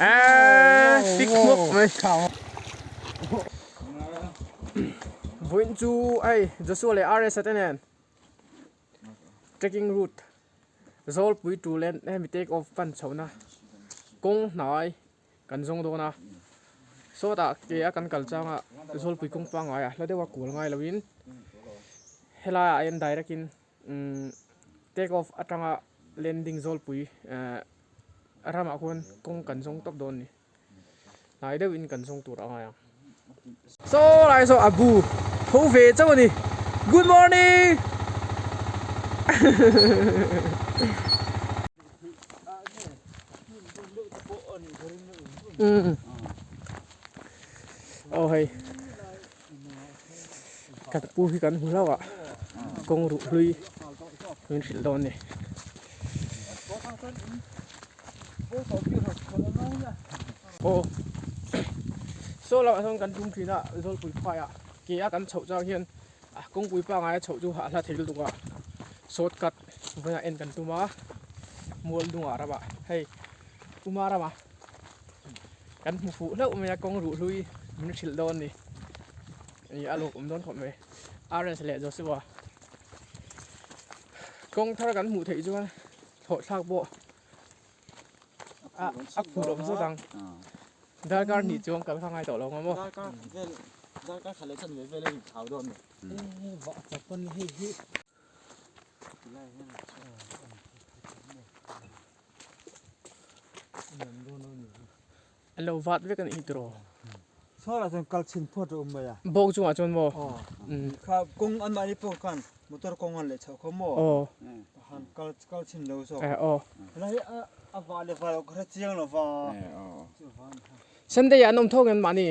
Eee fik hmawk mai. Vawiin chu hei Joshua leh RS-a te nen trekking route Zawlpui tul en hemi take off pan chhohna kawng hnai kan zawng dawn a sawtah ke a kan kal changa Zawlpui kawng pangngai ah hla deuha kual ngai loin helaiah hian direct in umm take off atanga landing Zawlpui ehh ramah khuan kawng kan zawng tawp dawn a ni hnai deuhin kan zawng tur a ngai ang. Saw lai saw a bu tho ve chauh a ni good morning umm aw hei kan pu hi kan hmu hlauh a kawng ruh hlui min hrilh dawn a ni. Aw saw lamah sawn kan tum thin a Zawlpui phaiah ke a kan chhoh chang hian a kawngpui pangngai a chhoh chu a hla thei lutuk a short cut vawiinah en kan tum a mual dungah ramah hei Uma ramah kan hmu fuh hlauh mai a kawng ruh hlui min hrilh dawn a ni ih a lawk awm dawn khawp mai RS leh Joshua kawng thar kan hmuh theih chuan thlawh thlak pawh a a phur awm zawt ang darkar hnih chuang kal kha ngai tawh lo ang maw darkar vel darkar khat leh chanve vel a inthau dawn a ni vah chak pawn hei hi a lo vat vek a nih hi tiraw Sawrah chuan kal chhin phawt a awm mai a. Bawk chungah chuan maw? Aw. Kha kawng an mahni pawh khan motor kawng an leh chhoh kha maw? Aw. Han kal kal chhin lo zawk. Eh aw. Helai hi a a vah leh vah loh ka hre chiang lo va. Eh aw. Sunday ah an awm thawk em mahni?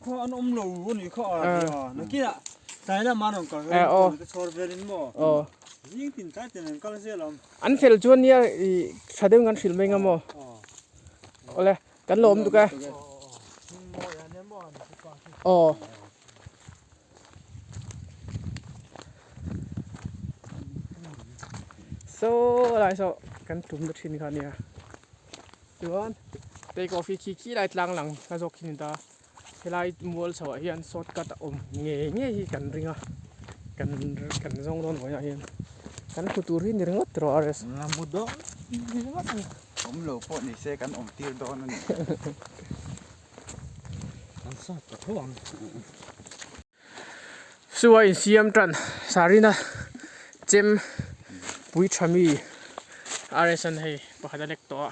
Khaw an awm lo a nih kha a nia. Nakinah tlai lamah an rawn kal Eh aw. ka chhawr velin maw? Aw. Zing tin tlai tin an kal zel ang. An fel chuan nia i tha deuhin kan hrilh mai nga maw? Aw. Awle. Kan lawm tuk e. Aw. Saw lai saw kan tum na thin kha nia. Chuan take off hi khi khi lai tlang lang a zawk khi ni ta. Helai mual chhoah hian short cut a awm ngei ngei hi kan ring a. Kan kan zawng dawn vawiinah hian. Kan hmu tur hi ni ringawt tiraw RS. Hmu dawn ringawt a ni. Awm lo pawh ni se kan awm tir dawn a ni. Kan sat ta tho ang. Chu a insiam tan sarina chem pui tha mi RS an hei pakhat a lek tawh a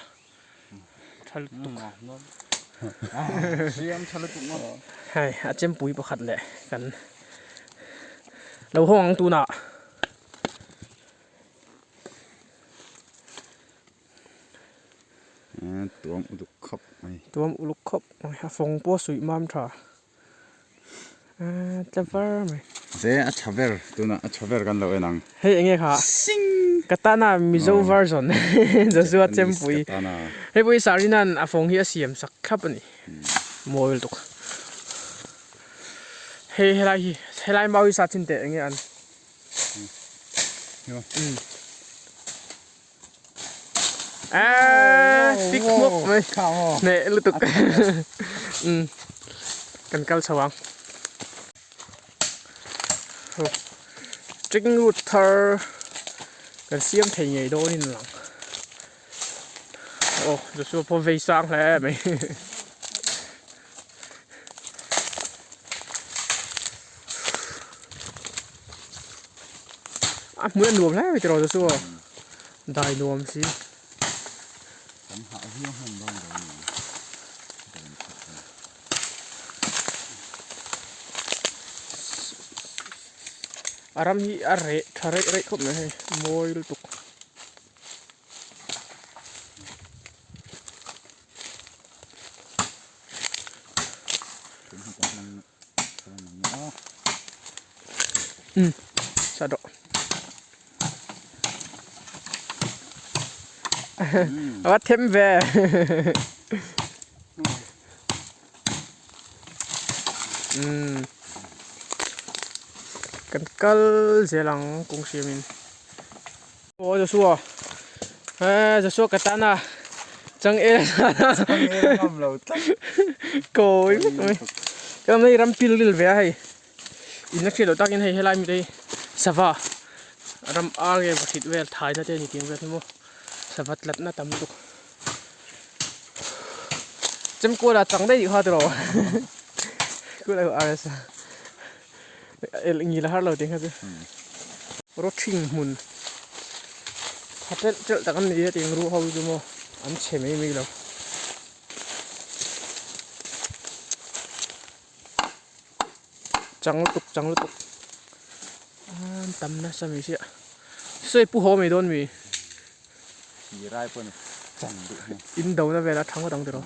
tha lutuk Siam tha lutuk maw. Hei a chem pui pakhat leh kan lo hawng ang tunah. Tuam uluk khawp mai. Tuam uluk khawp mai. A fawng pawh a suih mam tha. Tla var mai. Ze a tha ber tunah a tha ber kan lo en ang. Hei enge kha? Sing! Katana Mizo version Joshua Chempui. Hei pawh hi Sarina'n a fawng hi a siam sak thlap a ni. Mawi lutuk. Hei helai hi helai mau hi sa chin teh enge an. Eee fik hmawk mai hneh lutuk umm kan kal chho ang trekking route thar kan siam thei ngei dawnin a lang aw Joshua pawh vei sang hle mai. A hmun a nuam hle mai tiraw chu aw dai nuam si. Kan hah viau hman dawn lo a ni. A ram hi a reh tha reih reih khawp mai hei mawi lutuk. Sao độ bắt thêm về kan kal zel ang kawng siamin aw Joshua eh Joshua ka tan a. Changel Changel ngam lo tlat. Kawi vek mai. Ka hei ram pil ril ve a hei. In a hriat loh takin hei helai mite hi sava ram ar nge vahrit vel thaina te a ni tih ang vel hi maw sava tlatna tam lutuk. Chemkuala chang daih kha tiraw Kuala hu RS a ngil a har lo tih kha chu rawthing hmun tha telh telh tak an ni a tiang ruh ho chu maw an chhe mai mai lo. Chang lutuk chang lutuk an tam nasa mai sia sawi pu haw mai dawn mi Rai pawh ni chan duh hmel. In do na vel a thang ngawt ang tiraw.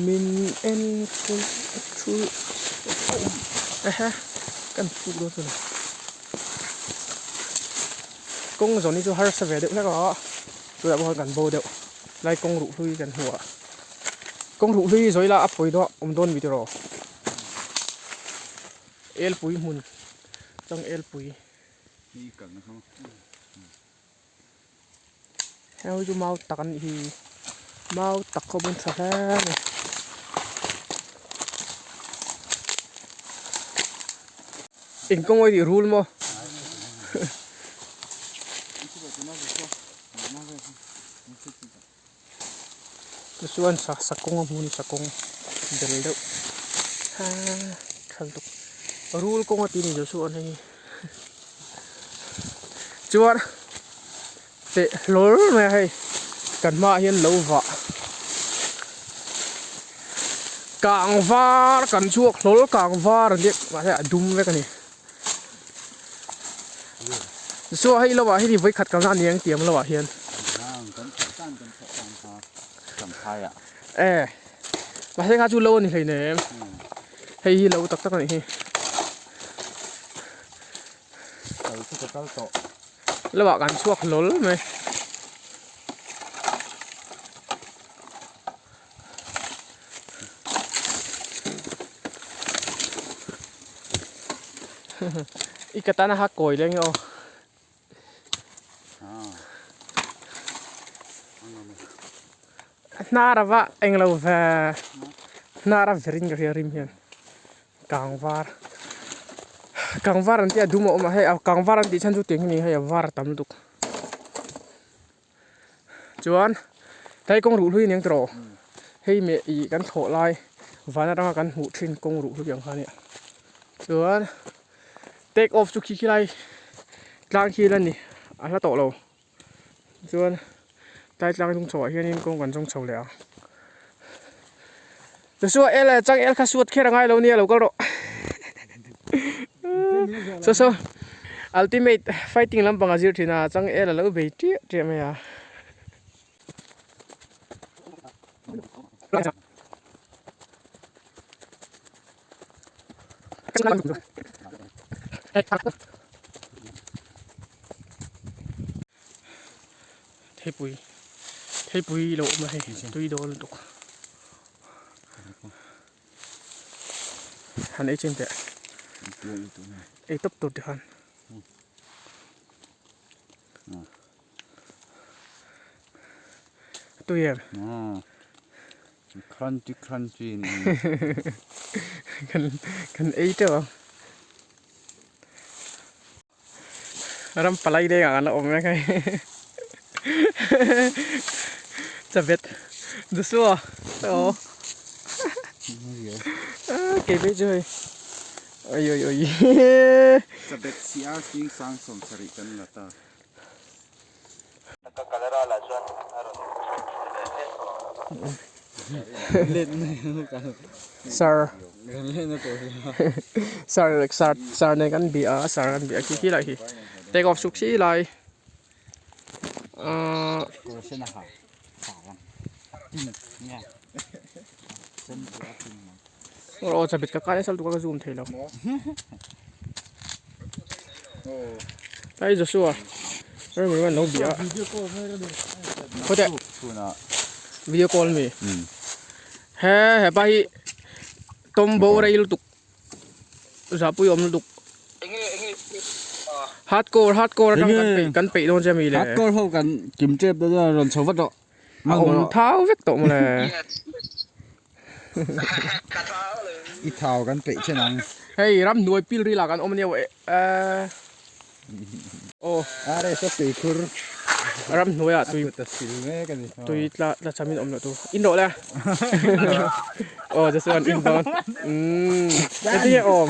Min en kul thu ehe kan phuk dawn chu ni. Kawng zawn hi chu harsa ve deuh hlek a tunah pawh khan kan bo deuh lai kawng ruh hlui kan hmu a kawng ruh hlui zawi la a pawi dawn awm dawn mi tiraw. Elpui hmun chang elpui heng hi chu mau tak an nih hi mau tak khaw bun tha hle a ni. Eng kawng awi tih rul maw? Chuan sa sakawng a hmu a ni sakawng bel deuh haa tha lutuk rul kawng a tih a ni Joshua hei hi chuan teh hlawl mai a hei kan hmaah hian lo vah kang var kan chhuak hlawl kang var an tia mahse a dum vek a ni Joshua hei lovah hei vawikhat kalna a ni ang tiang lovah hian. E mahse kha chu lo a ni hleinem hei hi lo tak tak a nih hi lo ah kan chhuak hlawl mai i ka tana ha kawi leng aw. Hnar ava englo ve hnar a verin ka hria rim hian kang var kang var an tih a dum a awm a hei a kang var an tih chhan chu tiang hi a ni hei a var a tam lutuk chuan tlai kawng ruh hlui a ni ang tawh hei meh ih kan thlawh lai van atanga kan hmuh thin kawng ruh hlui ang kha a nia chuan. Take off chu khi khi lai tlang khi la ni a hla tawh lo chuan tlai tlang dung chhoah hianin kawng kan zawng chho leh ang Joshua el eh chang el kha suat kher a ngai lo nia lo kal rawh so so ultimate fighting lampang a zir thin a chang el a lo bei tiah tiah mai a. Theipui theipui lo awm a hei tui dawn lutuk han ei chin teh ei tawp tur tikhan. Tui em? Crunchy crunchy ni. Kan kan ei teuh ang. Ram palai leng ah kan la awm mek hei. Chabet Joshua aw. Kei phei chu hei. Oi oi oi. Chabet CR sing sang 70 kan la ta. Sir sir sir sir nen kan bia a sir kan bia khi khi lai hi take off suk si lai ahh aw chabit ka kai nasa lutuk a ka zoom thei lo. Ai Joshua rem rem an lo bia a khawte video call mi he hepa hi tawm bo rei lutuk zahpui awm lutuk. Hardcore hardcore atang kan peih kan peih dawn che mi le. Hardcore ho kan kim tep dawn a rawn chho vat rawh. A awm thau vek tawh maw le. I thau kan peih che nang. Hei ramhnuai pil ril ah kan awm ania eh. Aw. RS a tuikhur. Ramhnuai ah tui. A kut a sil mek a ni. Tui tla tla cham in awm loh tur. In rawh le. Aw chuan in dawn. Umm. Engtin nge awm?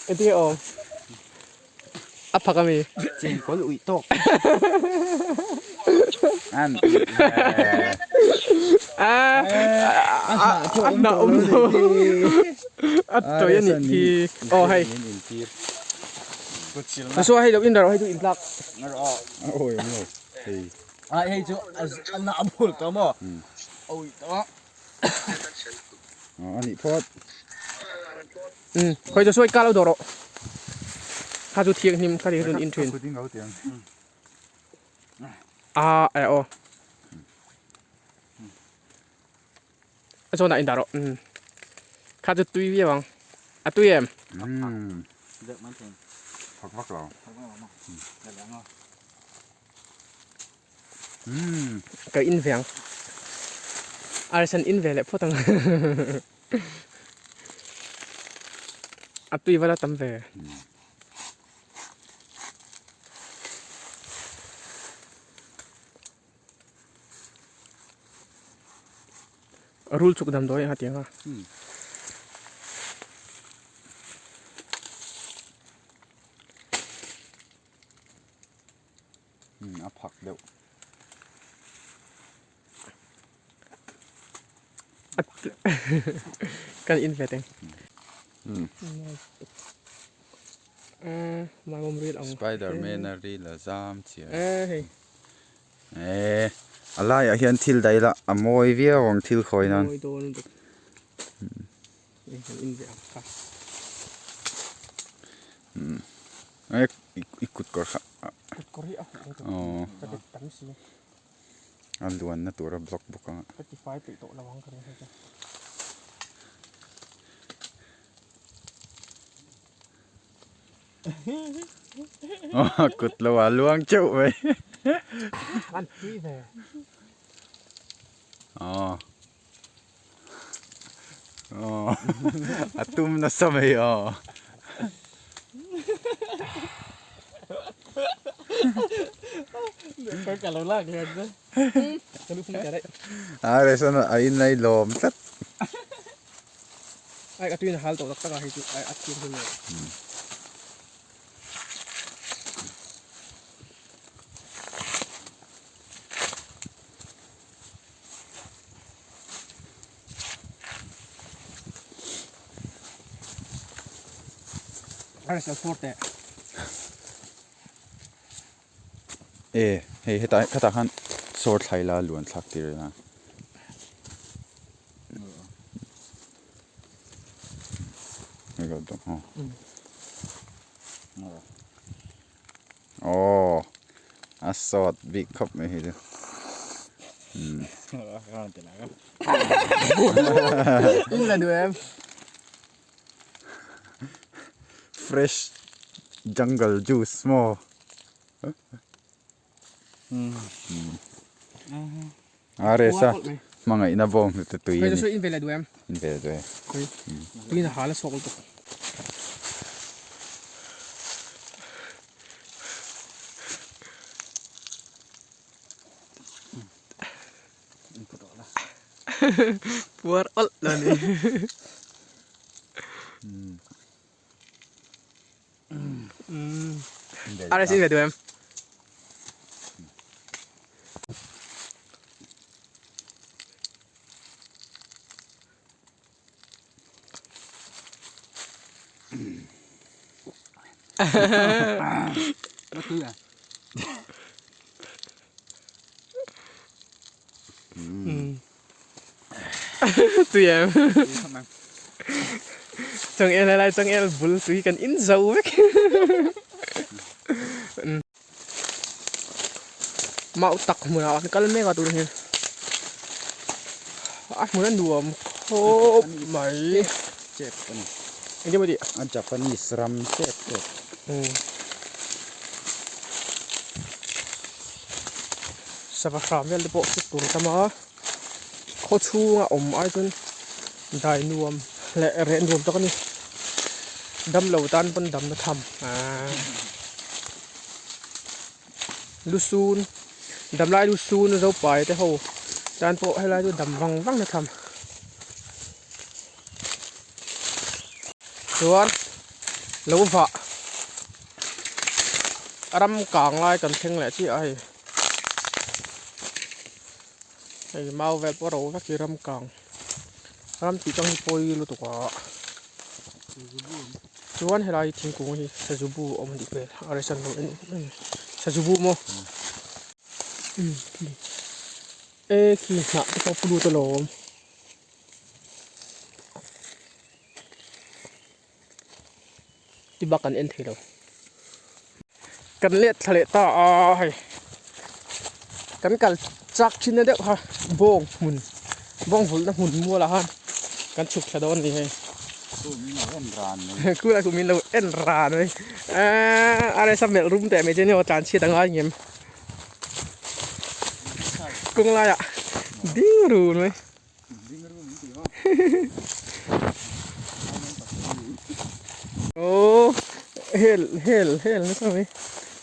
Engtin nge awm? A phak ami. Chengkawl uih tawk. An A hnah awm lo. A tawih a nih khi. Aw hei. Joshua hei lo in rawh hei chu in tlak. Awi awm lo. Hei. Ai hei chu a hnah a bul tawh maw? A uih tawh a. A nih phawt. Umm khawi Joshua i kal lo dawh rawh. Kha chu thianghlim kha ti chuan in thin. A eh aw. A zawnah in dah rawh. Umm kha chu tui viau ang. A tui em? Umm. Phak vak lo. Umm. Ka in ve ang. Arsan in ve leh phawt ang. A tui vala tam ve. Rul chuk damdawi a tiang a. A phak deuh. Kan in ve teng. Spiderman a ril a zam chiah. Eh a laiah hian thil daih la a mawi viau ang thil khawi nan. I kut kawr kha a luanna tura block bawk ang a. Kut lo a luang teuh mai. Aw. Aw. A tum nasa mai aw. A restaurant a inlai lawm tlat. Ai ka tuin a hal tawh tak tak a hei chu ai a thiam hi maw. Aris lo phur teh. E hei hetah khatah khan sawr thlai la luan thlak tir ila. Aw a sawt bik khawp mai hi chu. Fresh jungle juice maw. A rest a hmangaihna bawng hnute tui a ni. In ve leh duh em? In ve leh duh e. Tuiin a hal a chhuak lutuk. Puar awlh lo a ni. A rest in ve duh em? Tui em? Changel helai changel bul tui kan in zo vek. Mau tak hmunah kan kal mek a tun hian a hmun a nuam khawp mai. Chep a ni. Engemaw tih? A Japanese ram chep chep. Sava hram vel te pawh hriat tur a tam a khaw chhunga awm ai chuan dai nuam leh reh nuam tak a ni damlo tan pawn damna tham aaa lusun damlai lusun zopai te ho tan pawh helai chu dam vang vang na tham chuan lo vah ram kang lai kan thleng leh chiah a hei hei mau vel pawh ro vek hi ram kang ram tih chang hi pawi lutuk a chuan helai thingkung hi sazu bu a awm a nih hmel a restaurant lo en sazu bu maw e khi hnah te pawh a pu lut alawm. Ti bak kan en thei lo kan let thla leh ta a hei kan kal chak thin na deuh kha bawng hmun bawng vulhna hmun mual ah khan kan chhuk thla dawn a ni hei khulai khu min lo en ran mai eee a resa melh rum teh mai che nia aw tlan chhiat a ngai ngem kawng laiah ding run mai. Aw hel hel hel nasa mai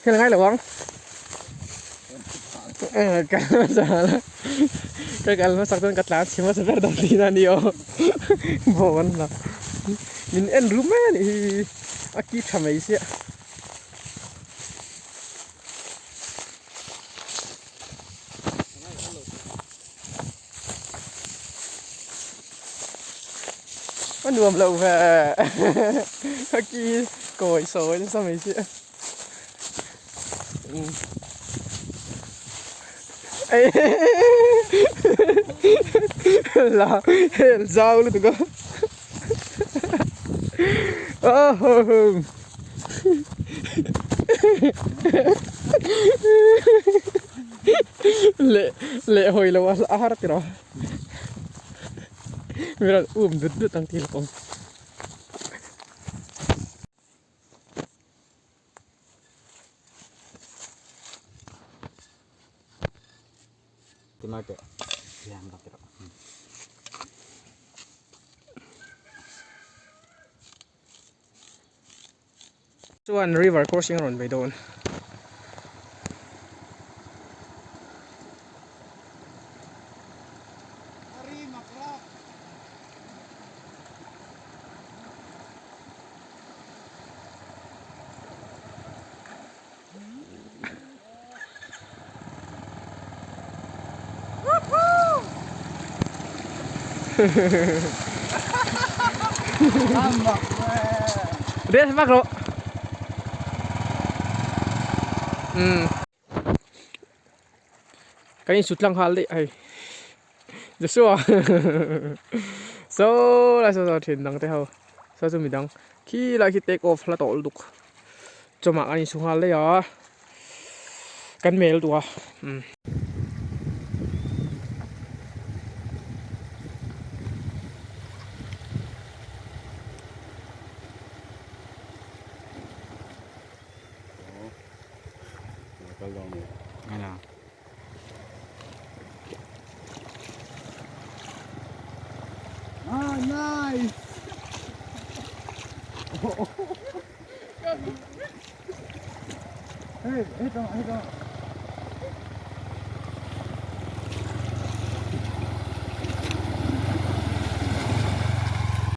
hel ngai lo ang ka ka kal hmasak chuan ka tlan chhe hmasa ber dawn tihna a ni aw bawng an la min en ru mai a nih hi a ki tha mai sia. A nuam loh ve a ki kawi sawi nasa mai chiah la hel zau lutuk a leh leh hawi lo a a har tiraw mi rawn um dut dut ang tih lawm. Chuan river crossing a rawn bei dawn. Deh vak rawh. Umm. Kan insut tlang nghal daih hei. Joshua saw lai saw saw thin dang te ho saw chu midang khi lai khi take off hla tawh lutuk chawmah kan insu nghal daih a kan mel duh a umm. Ah, nice! Hey, hey, hey,